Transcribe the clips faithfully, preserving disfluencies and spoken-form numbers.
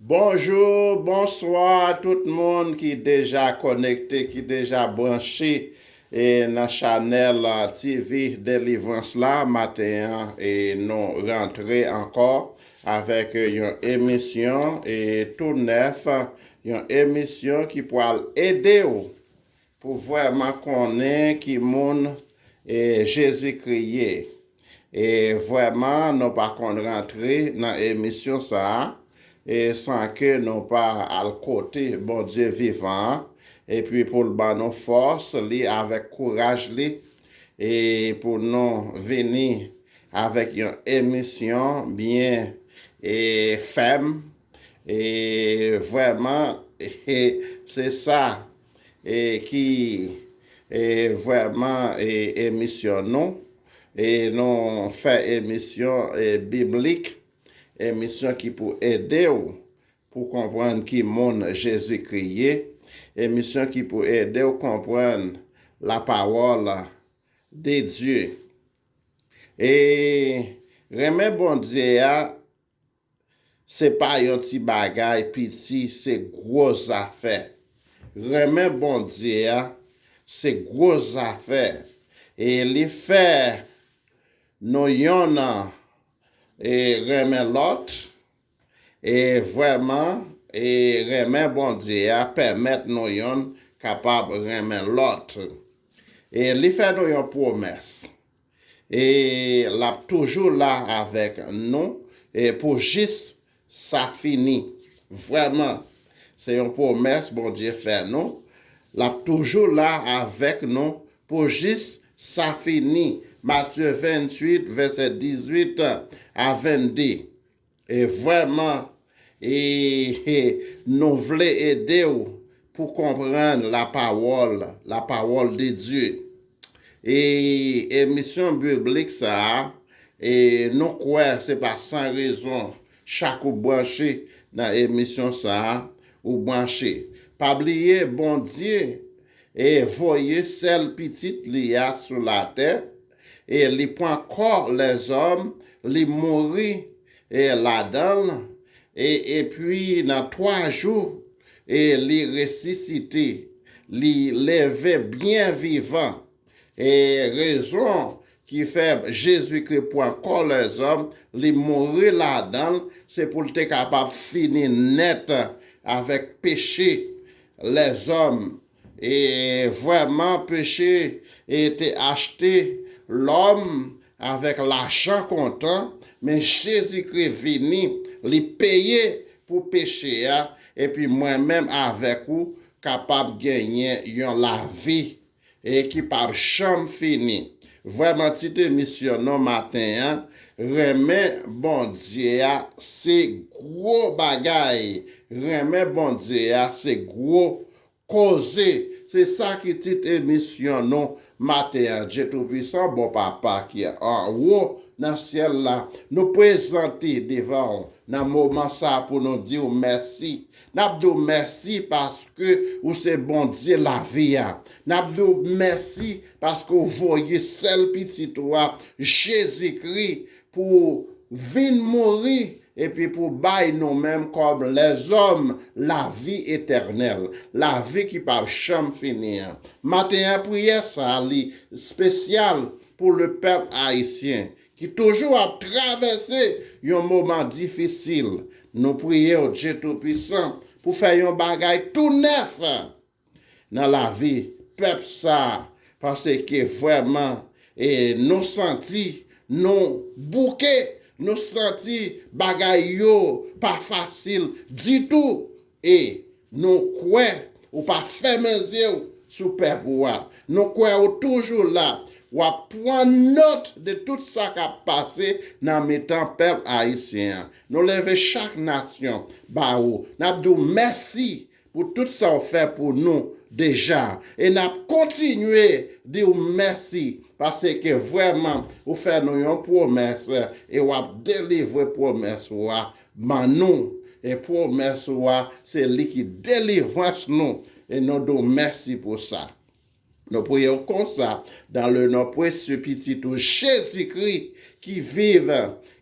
Bonjou, bonswa tout moun ki deja konekte, ki deja branche e nan chanèl T V Delivrans la. Maten an, e nou rantre ankò avèk yon emisyon e tou nèf, yon emisyon ki pral ede w pou vrèman konnen ki moun e Jezikri ye. E vrèman, nou pa konn rantre nan emisyon sa a e san ke nou pa al kote Bondye vivan an, epi pou l ban nou fòs li avèk kouraj li, e pou nou vini avèk yon emisyon byen e fèm. E vrèman, se sa e ki e vrèman e emisyon nou. E nou fè emisyon e biblik, emisyon ki pou ede w pou konprann ki moun Jezikri ye, emisyon ki pou ede w konprann la parole de Dieu. E renmen Bondye a, se pa yon ti bagay piti, se gwo zafè. Renmen Bondye a, se gwo zafè. E li fè nou yonn e renmen lòt, e vrèman, e renmen Bondye a pèmèt nou yonn kapab renmen lòt. E li fè nou yon pwomès. E l ap toujou la avèk nou e pou jis sa fini. Vrèman, se yon pwomès Bondye fè nou. L ap toujou la avèk nou pou jis sa fini. Matye venntuit, vèsè dizuit a vennde. E vrèman, e, e nou vle ede w pou konprann la parole, la parole de Dieu. E emisyon biblik sa a, e nou kwè se pa san rezon, chak ou branche nan emisyon sa a, ou branche. Pa bliye, Bondye e voye sèl pitit li a sou latè, e li pran kò lèzòm, li mouri e ladan l, e epi nan twa jou, e li resisite, li leve byen vivan. E rezon ki fè Jezikri pran kò lèzòm, li mouri ladan l, se pou l te kapab fini nèt avèk peche lèzòm. E vrèman, peche e te achte lòm avèk lajan kontan, men Jezikri vini, li peye pou peche a, epi mwen menm avèk ou kapab genyen yon lavi e ki p ap janm fini. Vrèman, tit emisyon nou maten an, renmen Bondye a se gwo bagay. Renmen Bondye a se gwo koze. Se sa ki tit emisyon nou maten an. Dye Toupisan, bon Papa ki anwo nan syèl la, nou prezante devan w nan moman sa a pou nou di w mèsi. N ap di w mèsi paske ou se Bondye lavi a. N ap di w mèsi paske w voye sèl pitit ou a, Jezikri, pou vin mouri epi pou bay nou menm kòm lèzòm lavi etènèl, lavi ki p ap janm fini an. Maten an, priyè sa a, li espesyal pou lepèp ayisyen ki toujou ap travèse yon moman difisil. Nou priye w, Dye Toupisan, pou fè yon bagay tou nèf nan lavi pèp sa a, paske vrèman, e nou santi nou bouke, nou santi bagay yo pa fasil ditou, e nou kwè ou pa fèmen zye w sou pèp ou a. Nou kwè ou toujou la, w ap pran nòt de tout sa k ap pase nan mitan pèp ayisyen an. Nou leve chak nasyon ba ou. N ap di w mèsi pou tout sa w fè pou nou deja. E n ap kontinye di w mèsi, paske vrèman, ou fè nou yon pwomès, e w ap delivre pwomès ou a ban nou. E pwomès ou a, se li ki delivrans nou, e nou di w mèsi pou sa. Nou priye w konsa, dans le nom précieux Pitit ou Jezikri, qui vit,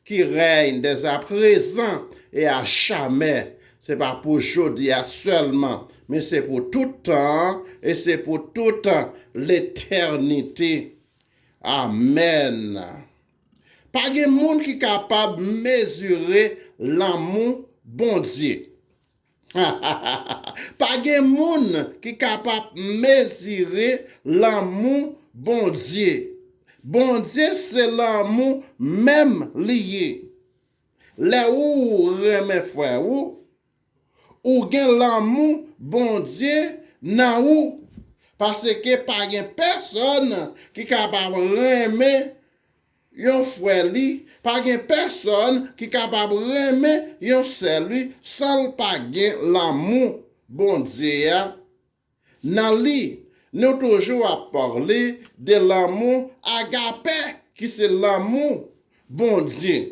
qui règne dès à présent et à jamais. Se pa pou jodi a sèlman, men se pou tout tan an e se pou tout letènite. Amèn. Pa gen moun ki kapab mezire lanmou Bondye. Pa gen moun ki kapab mezire lanmou Bondye. Bondye se lanmou menm li ye. Lè ou renmen frè ou, ou gen lanmou Bondye nan ou. Paske pa gen pèsonn ki kapab renmen yon frè li, pa gen pèsonn ki kapab renmen yon sè li san l pa gen lanmou Bondye a nan li. Nou toujou ap pale de lanmou agape, ki se lanmou Bondye.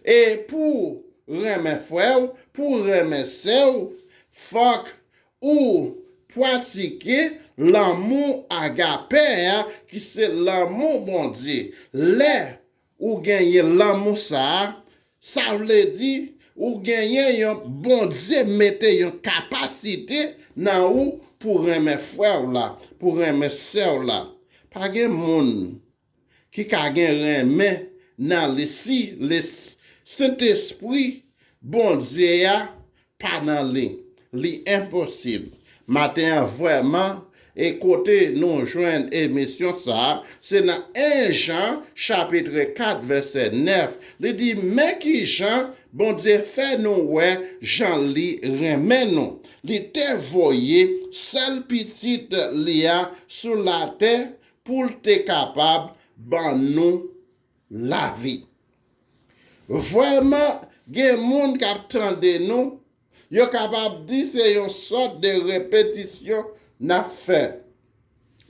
E pou renmen frè w, pou renmen sè w, fòk ou pratike lanmou agape a, ki se lanmou Bondye. Lè ou genyen lanmou sa a, sa vle di ou genyen yon Bondye mete yon kapasite nan ou pou renmen frè w la, pou renmen sè w la. Pa gen moun ki ka gen renmen nan li si le Sentespri Bondye a pa nan li. Li enposib. Maten an vrèman, e kote nou jwenn emisyon sa a, se nan en Jan chapit kat vèsè nèf. Li di, men ki jan Bondye fè nou wè jan li renmen nou. Li te voye sèl pitit li a sou latè pou l te kapab ban nou lavi. Vrèman, gen moun k ap tande nou, yo kapab di se yon sòt de repetisyon n ap fè.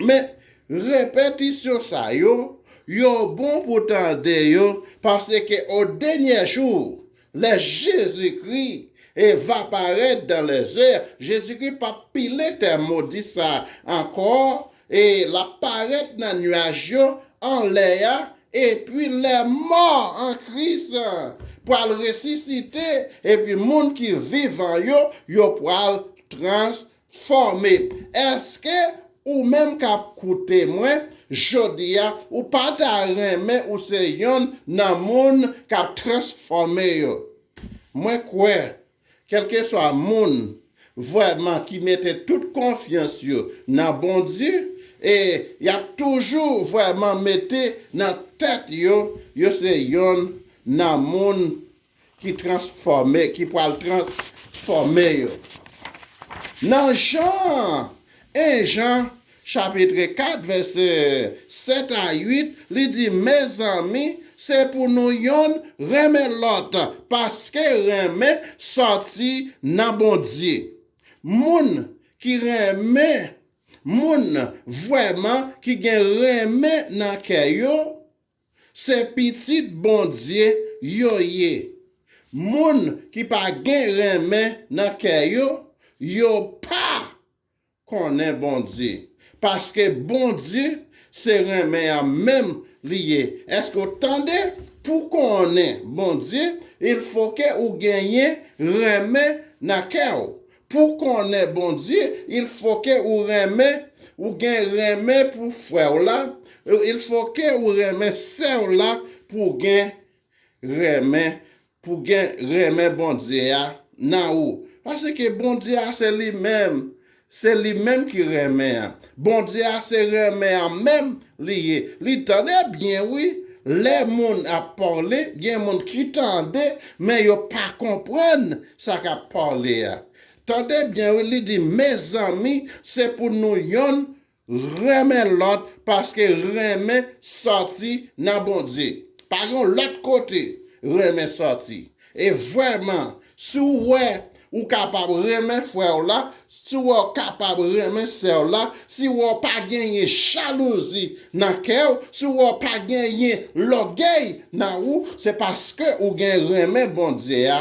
Men, repetisyon sa yo, yo bon pou tande yo, paske o dènye jou, lè Jezikri e va parèt dans les airs, Jezikri p ap pile tè modi sa ankò, e l ap parèt nan nyaj yo anlè a, epi lè mò an Kris pral resisite, epi moun ki vivan yo, yo pral transfòme. Èske ou menm k ap koute mwen jodi a, ou pa ta renmen ou se yonn nan moun k ap transfòme yo? Mwen kwè, kèlkeswa moun vrèman ki mete tout konfyans yo nan Bondye, e y ap toujou vrèman mete nan tèt yo, yo se yonn nan moun ki transfòme, ki pral transfòme yo. Nan Jan, en Jan, chapit kat, vèsè sèt a uit, li di, mezanmi, se pou nou yonn renmen lòt, paske renmen sòti nan Bondye. Moun ki renmen, moun vrèman ki gen renmen nan kè yo, se pitit Bondye yo ye. Moun ki pa gen renmen nan kè yo, yo pa konnen Bondye. Paske Bondye se renmen an menm li ye. Èske w tande? Pou konnen Bondye, il faut que ou genyen renmen nan kè w. Pou konnen Bondye, il faut que ou renmen, ou gen renmen pou frè w la, il faut que ou renmen sè w la pou gen renmen, pou gen renmen Bondye a nan ou. Paske Bondye a se li menm, se li menm ki renmen an. Bondye a se renmen an menm li ye. Li tande byen wi, lè moun ap pale, gen moun ki tande, men yo pa konprann sa k ap pale a. Tande byen wi, li di, mezanmi, se pou nou yonn renmen lòt, paske renmen sòti nan Bondye. Pa gen lòt kote renmen sòti. E vrèman, si w wè ou kapab renmen frè w la, si w wè w kapab renmen sè w la, si w wè w pa genyen jalouzi nan kè w, si w wè w pa genyen lògèy nan ou, se paske ou gen renmen Bondye a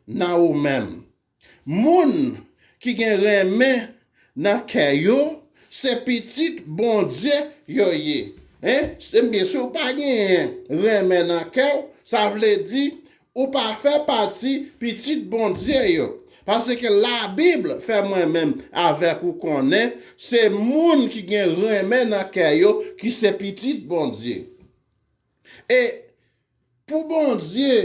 nan ou menm. Moun ki gen renmen nan kè yo, se pitit Bondye yo ye. Hein? Ebyen, si w pa genyen renmen nan kè w, sa vle di ou pa fè pati pitit Bondye yo. Paske Labib fè mwen menm avèk ou konnen, se moun ki gen renmen nan kè yo ki se pitit Bondye. E pou Bondye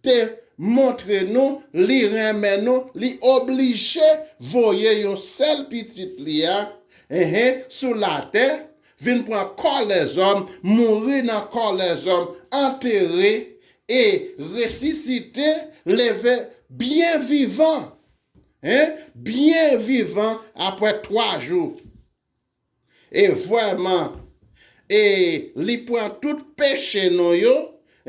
te montre nou li renmen nou, li oblije voye yon sèl pitit li a, enhen, sou latè, vin pran kò lèzòm, mouri nan kò lèzòm, antere e resisite, leve byen vivan, en, byen vivan apre twa jou. E vrèman, e li pran tout peche nou yo,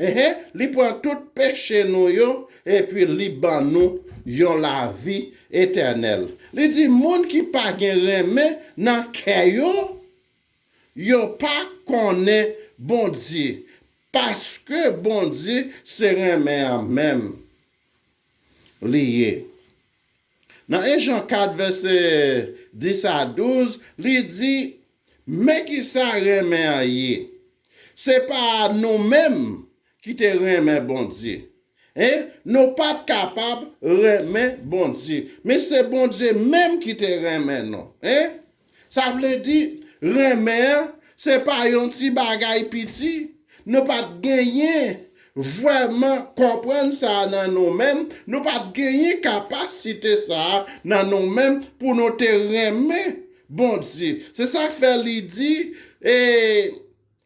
enhen, li pran tout peche nou yo, epi li ban nou yon lavi etènèl. Li di, moun ki pa gen renmen nan kè yo, yo pa konnen Bondye, paske Bondye se renmen an menm li ye. Nan en Jan kat, vèsè dis a douz, li di, men ki sa renmen an ye. Se pa nou menm ki te renmen Bondye. En, nou pa t kapab renmen Bondye. Men se Bondye menm ki te renmen nou. En? Sa vle di, renmen an, se pa yon ti bagay piti. Nou pa t genyen vrèman konprann sa a nan nou menm. Nou pa t genyen kapasite sa a nan nou menm pou nou te renmen Bondye. Se sa k fè li di, e,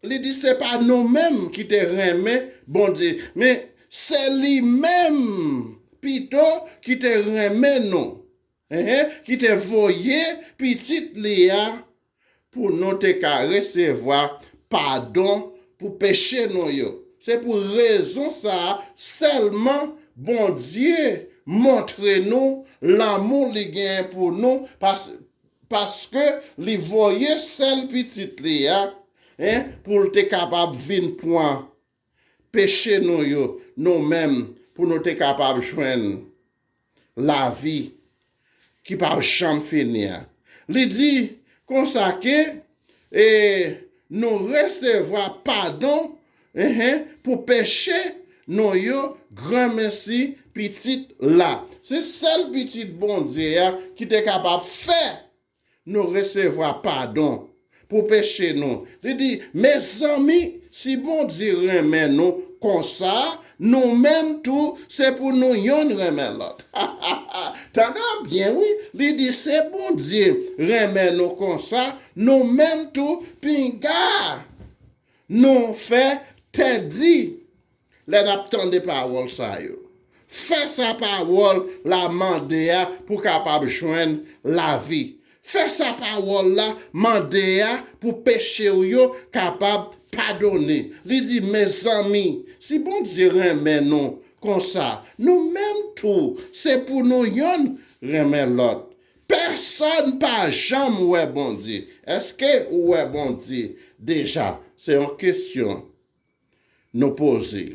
li di se pa nou menm ki te renmen Bondye, men se li menm pito ki te renmen nou, enhen, ki te voye pitit li a pou nou te ka resevwa padon pou peche nou yo. Se pou rezon sa a sèlman Bondye montre nou lanmou li genyen pou nou, pas, paske li voye sèl pitit li a, en, pou l te kapab vin pran peche nou yo, nou menm, pou nou te kapab jwenn lavi ki p ap janm fini a. Li di konsa ke, e, nou resevwa padon, enhen, pou peche nou yo, granmesi pitit la. Se sèl pitit Bondye a ki te kapab fè nou resevwa padon pou peche nou. Li di, mezanmi, si Bondye renmen nou konsa, nou menm tou, se pou nou yonn renmen lòt. Tande byen, wi. Li di, se Bondye renmen nou konsa, nou menm tou, pinga nou fè tèdi lè n ap tande pawòl sa yo. Fè sa pawòl la mande a pou w kapab jwenn lavi. Fè sa pawòl la mande a pou peche w yo kapab padone. Li di, mezanmi, si Bondye renmen nou konsa, nou menm tou, se pou nou yonn renmen lòt. Pèsonn pa janm wè Bondye. Èske ou wè Bondye deja? Se yon kesyon nou poze.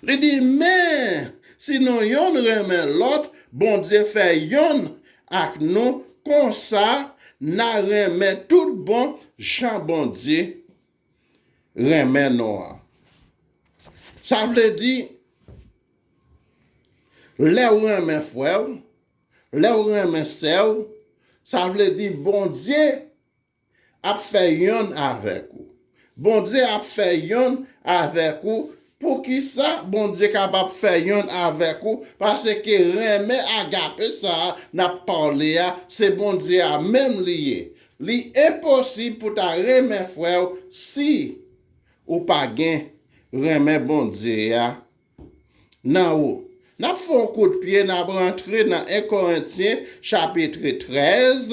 Li di, men, si nou yonn renmen lòt, Bondye fè yonn ak nou, konsa n a renmen tout bon jan Bondye renmen nou an. Sa vle di, lè w renmen frè w, lè w renmen sè w, sa vle di Bondye ap fè yonn avèk ou. Bondye ap fè yonn avèk ou. Poukisa Bondye kapab fè yonn avèk ou? Paske renmen agape sa a n ap pale a, se Bondye a menm li ye. Li enposib pou ta renmen frè w si ou pa gen renmen Bondye a nan ou. N ap fè yon kout pye, n ap rantre nan en Korentyen chapit trèz,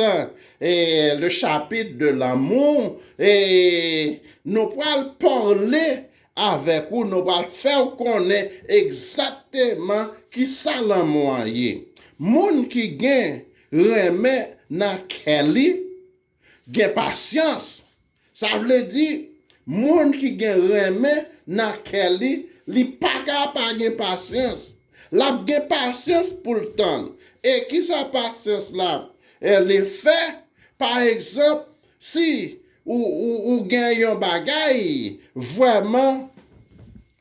e, le chapitre de l'amour, e nou pral pale avèk ou, nou pral fè w konnen egzakteman kisa lanmou an ye. Moun ki gen renmen nan kè li, gen pasyans. Sa vle di, moun ki gen renmen nan kè li, li pa ka pa gen pasyans. L ap gen pasyans pou l tann. E kisa pasyans la, e, li fè? Pa egzanp, si ou, ou, ou gen yon bagay vrèman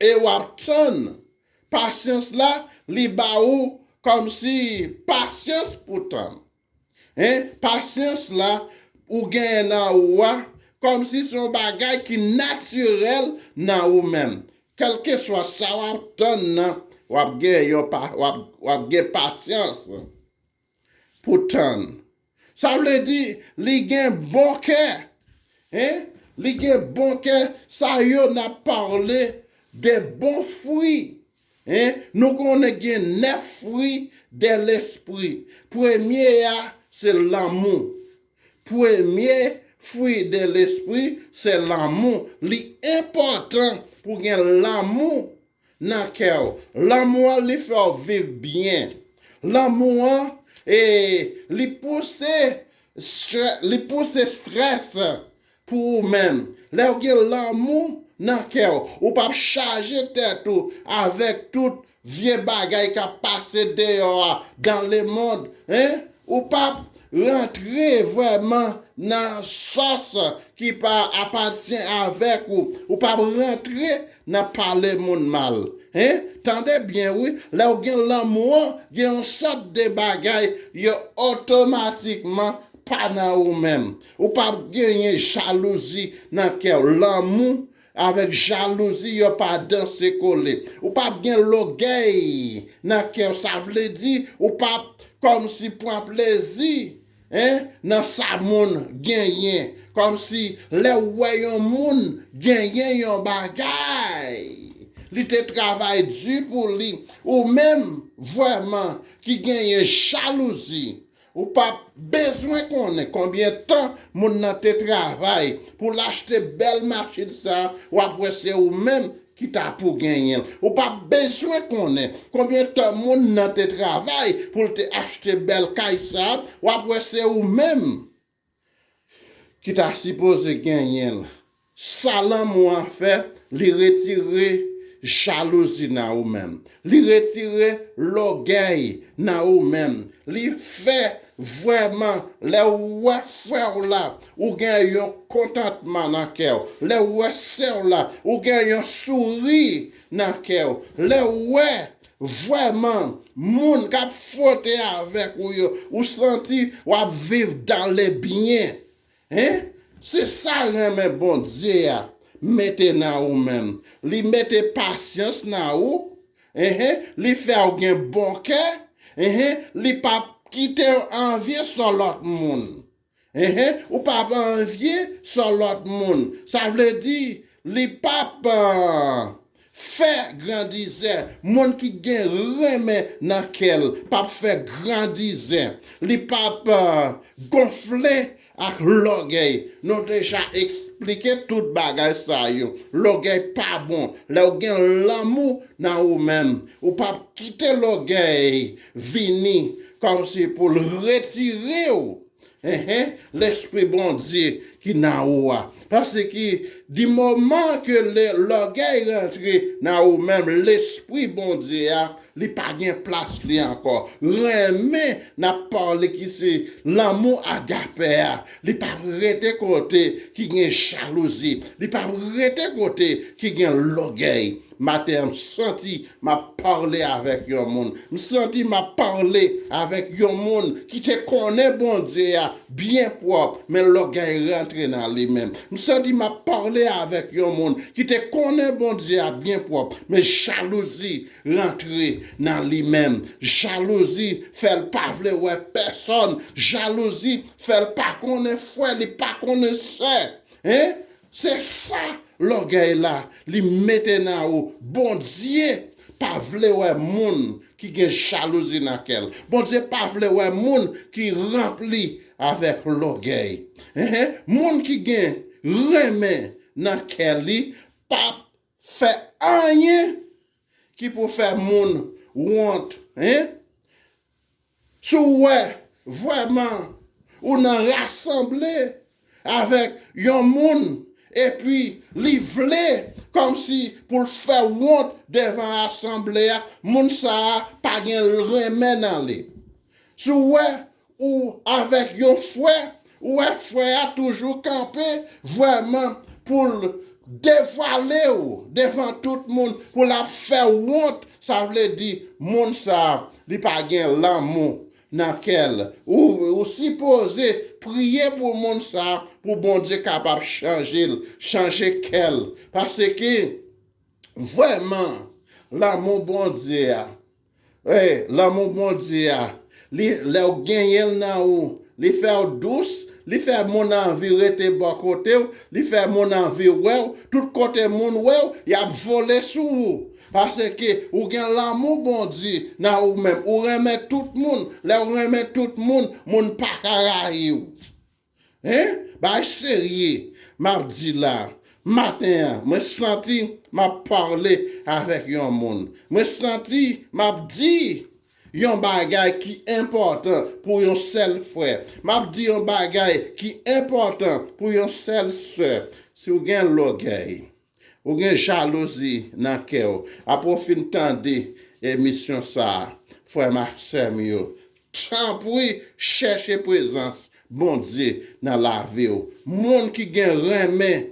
e w ap tann, pasyans la, li ba ou kòmsi pasyans pou tann. Hein? Pasyans la ou genyen nan ou a, kòmsi se yon bagay ki natirèl nan ou menm. Kèlkeswa sa w ap tann nan, w ap gen yon pa, w ap, w ap gen pasyans pou tann. Sa vle di, li gen bon kè. Hein? Li gen bon kè. Sa yo n ap pale de bon fwi. Hein? Nou konnen gen nèf fwi de lespri. Premye a, se lanmou. Premye fwi de lespri, se lanmou. Li enpòtan pou gen lanmou nan kè w. Lanmou an, li fè w viv byen. Lanmou an, e, li pouse strè-, li pouse strès pou ou menm. Lè w gen lanmou nan kè w, ou p ap chaje tèt ou avèk tout vye bagay k ap pase deyò a, dans le monde, hein? Ou p ap rantre vrèman nan sòs ki pa apatyen avèk ou. Ou p ap rantre nan pale moun mal. Hein? Tande byen, wi. Lè w gen lanmou an, gen yon sòt de bagay yo otomatikman pa nan ou menm. Ou p ap genyen jalouzi nan kè w. Lanmou avèk jalouzi, yo pa danse kole. Ou p ap gen lògèy nan kè w. Sa vle di, ou p ap kòmsi pran plezi, hein, nan sa moun genyen. Kòmsi lè w wè yon moun genyen yon bagay, li te travay di pou li, ou menm vrèman ki genyen jalouzi, ou p ap bezwen konnen konbyen tan moun nan te travay pou l achte bèl machin sa a, w ap wè se ou menm ki ta pou genyen l. Ou p ap bezwen konnen konbyen tan moun nan te travay pou l te achte bèl kay sa a, w ap wè se ou menm ki ta sipoze genyen l. Sa lanmou an fè, li retire jalouzi nan ou menm. Li retire lògèy nan ou menm. Li fè vrèman, lè w wè frè w la, ou gen yon kontantman nan kè w. Lè w wè sè w la, ou gen yon souri nan kè w. Lè w wè vrèman moun k ap fwote avèk ou yo, ou santi w ap viv dans le bien. Hein? Se sa renmen Bondye a mete nan ou menm. Li mete pasyans nan ou. Enhen, li fè w gen bon kè. Enhen, li p ap kite w anvye sò lòt moun. Enhen, ou p ap anvye sò lòt moun. Sa vle di, li p ap, ah, fè grandizè. Moun ki gen renmen nan kè l p ap fè grandizè. Li p ap, ah, gonfle ak lògèy. Nou deja eksplike tout bagay sa yo. Lògèy pa bon. Lè w gen lanmou nan ou menm, ou p ap kite lògèy vini kòmsi pou l retire w, enhen, lespri Bondye ki nan ou a. Paske di moman ke le, lògèy rantre nan ou menm, lespri Bondye a, li pa gen plas li ankò. Renmen n ap pale ki se lanmou agape a, li p ap rete kote ki gen jalouzi, li p ap rete kote ki gen lògèy. Maten an, m santi m ap pale avèk yon moun. M santi m ap pale avèk yon moun ki te konnen Bondye a byen pwòp, men lògèy rantre nan li menm. M santi m ap pale avèk yon moun ki te konnen Bondye a byen pwòp, men jalouzi rantre nan li menm. Jalouzi fè l pa vle wè pèsòn. Jalouzi fè l pa konnen frè, li pa konnen sè. Hein? Se sa lògèy la, li mete nan ou. Bondye pa vle wè moun ki gen jalouzi nan kè l. Bondye pa vle wè moun ki ranpli avèk lògèy. Enhen, moun ki gen renmen nan kè li p ap fè anyen ki pou fè moun wont, en? Si w wè vrèman ou nan rasanble avèk yon moun, epi li vle kòmsi pou l fè w wont devan asanble a, moun sa a pa gen renmen nan li. Si w wè ou avèk yon frè, ou wè frè a toujou kanpe vrèman pou l devwale w devan tout moun, pou l ap fè w wont, sa vle di, moun sa a, li pa gen lanmou nan kè l. Ou, ou sipoze priye pou moun sa a, pou Bondye kapab chanje l, chanje kè l. Paske, vrèman, lanmou Bondye a, wi, lanmou Bondye a, li, lè w genyen l nan ou, li fè w dous, li fè moun anvi rete bò kote w, li fè moun anvi wè w, tout kote moun wè w, y ap vole sou ou. Paske ou gen lanmou Bondye nan ou menm. Ou renmen tout moun. Lè w renmen tout moun, moun pa ka rayi w. Hein? Bagay serye, m ap di la. Maten an, mwen santi m ap pale avèk yon moun. Mwen santi m ap di yon bagay ki enpòtan pou yon sèl frè. M ap di yon bagay ki enpòtan pou yon sèl sè. Si w gen lògèy, ou gen jalouzi nan kè w, apre w fin tande emisyon sa a, frè m ak sè m yo, tanpri chèche prezans Bondye nan lavi w. Moun ki gen renmen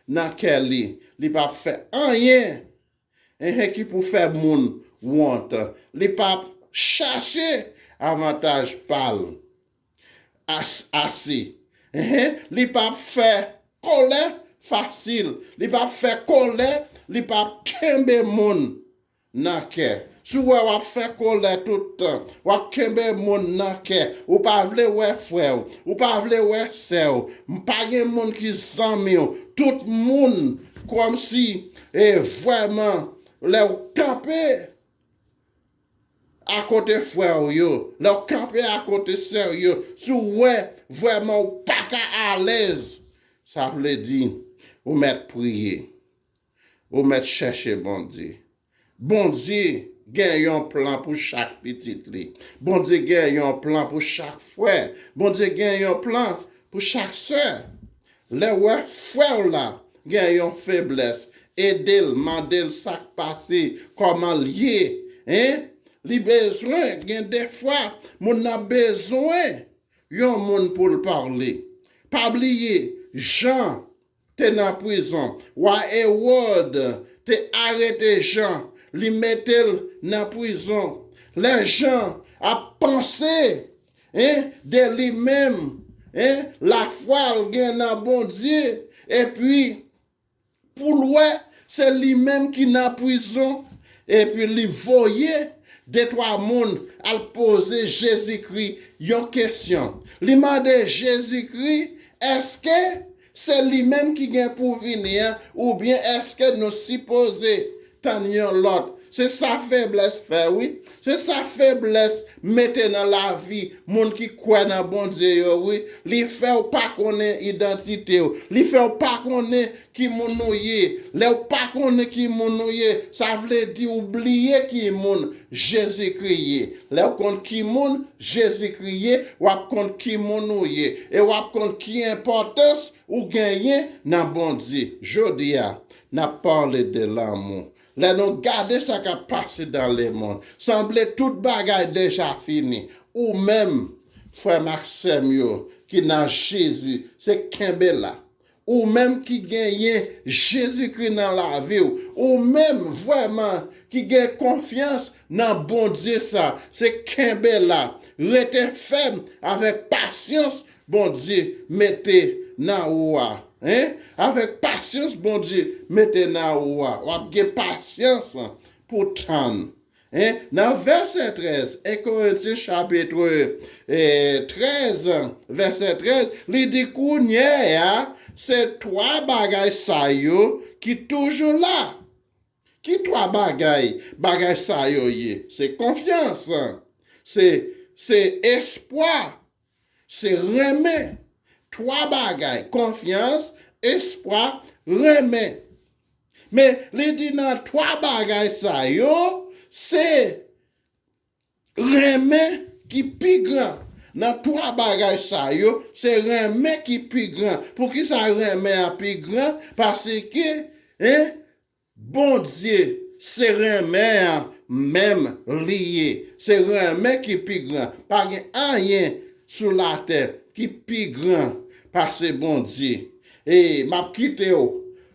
nan kè li, li p ap fè anyen, enhen, ki pou fè moun wont. Li p ap chache avantaj pa l. As-, ase. Enhen, li p ap fè kòlè fasil. Li p ap fè kòlè, li p ap kenbe moun nan kè. Si w wè w ap fè kòlè tout tan, w ap kenbe moun nan kè, ou pa vle wè frè w, ou pa vle wè sè w, m pa gen moun ki zanmi w, tout moun kòmsi, e vrèman, lè w kanpe akote frè w yo, lè w kanpe akote sè w yo, si w wè vrèman w pa ka alèz, sa vle di ou mèt priye, ou mèt chèche Bondye. Bondye gen yon plan pou chak pitit li. Bondye gen yon plan pou chak frè. Bondye gen yon plan pou chak sè. Lè w wè frè w la gen yon feblès, ede l, mande l sa k pase, kòman l ye, en? Li bezwen, gen defwa, moun nan bezwen yon moun pou l pale. Pa bliye, Jan te nan prizon. Wa Ewòd te arete Jan, li mete l nan prizon. Lè Jan ap panse, en, de li menm, en, lafwa l gen nan Bondye, epi pou l wè se li menm ki nan prizon, epi li voye de twa moun al poze Jezikri yon kesyon. Li mande Jezikri, èske se li menm ki gen pou vini an, oubyen èske nou sipoze tann yon lòt? Se sa feblès fè, wi. Se sa feblès mete nan lavi moun ki kwè nan Bondye yo, wi. Li fè w pa konnen idantite w. Li fè w pa konnen ki moun ou ye. Lè w pa konnen ki moun ou ye, sa vle di w bliye ki moun Jezikri ye. Lè w konn ki moun Jezikri ye, w ap konn ki moun ou ye. E w ap konn ki enpòtans ou genyen nan Bondye. Jodi a, n ap pale de lanmou. Lè nou gade sa k ap pase dans le monde, sanble tout bagay deja fini. Ou menm, frè m ak sè m yo, ki nan Jezi, se kenbe la. Ou menm ki genyen Jezikri nan lavi w, ou menm vrèman ki gen konfyans nan Bondye sa, se kenbe la, rete fèm avèk pasyans Bondye mete nan ou a. En? Avèk pasyans Bondye mete nan ou a. W ap gen pasyans pou tann. En? Nan vèsè trèz, en Korentyen chapit, eh, trèz, vèsè trèz, li di, kounye a, se twa bagay sa yo ki toujou la. Ki twa bagay, bagay sa yo ye? Se konfyans, se, se espwa, se renmen. Twa bagay, konfyans, espwa, renmen. Men, li di nan twa bagay sa yo, se renmen ki pi gran. Nan twa bagay sa yo, se renmen ki pi gran. Poukisa renmen an pi gran? Paske, en, Bondye se renmen an menm li ye. Se renmen ki pi gran. Pa gen anyen sou latè ki pi gran pase Bondye. E m ap kite w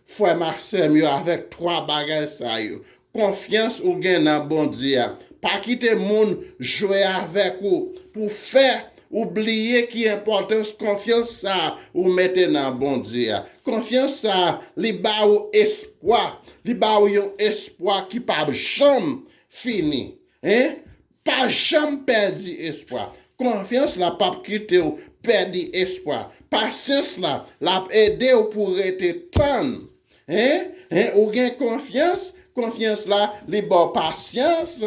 frè m ak sè m yo, avèk twa bagay sa yo. Konfyans ou gen nan Bondye a. Pa kite moun jwe avèk ou pou fè ou bliye ki enpòtans konfyans sa a ou mete nan Bondye a. Konfyans sa a, li ba ou espwa. Li ba ou yon espwa ki p ap janm fini. Hein? Pa janm pèdi espwa. Konfyans la p ap kite w pèdi espwa. Pasyans la, l ap ede w pou w rete tann. Hein? Hein? Ou gen konfyans, konfyans la, li ba w pasyans,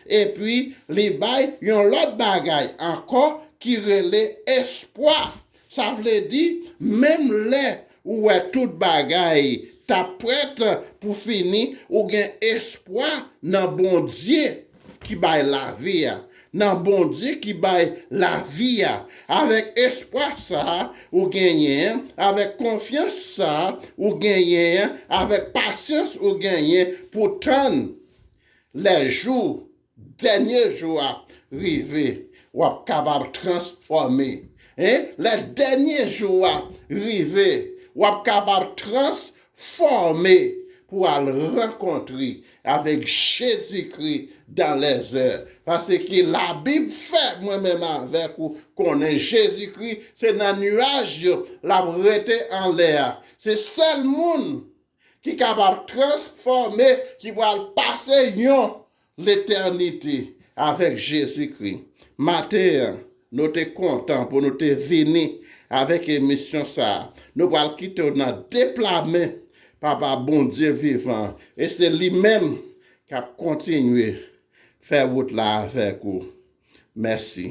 epi li bay yon lòt bagay ankò ki rele espwa. Sa vle di, menm lè ou wè tout bagay t ap prèt pou fini, ou gen espwa nan Bondye ki bay lavi a, nan Bondye ki bay lavi a. Avèk espwa sa a ou genyen an, avèk konfyans sa a ou genyen an, avèk pasyans ou genyen pou tann lè jou, dènye jou a rive, w ap kapab transfòme. Hein? Lè dènye jou a rive, w ap kapab transfòme pou al rankontre avèk Jezikri dans les airs. Paske Labib fè mwen menm avèk ou konnen Jezikri se nan nyaj yo l ap rete anlè a. Se sèl moun ki kapab transfòme, ki pral pase yon letènite avèk Jezikri. Maten an, nou te kontan pou nou te vini avèk emisyon sa a. Nou pral kite w nan de pla men Papa Bondye vivan an. E se li menm k ap kontinye fè wout la avèk ou. Mèsi.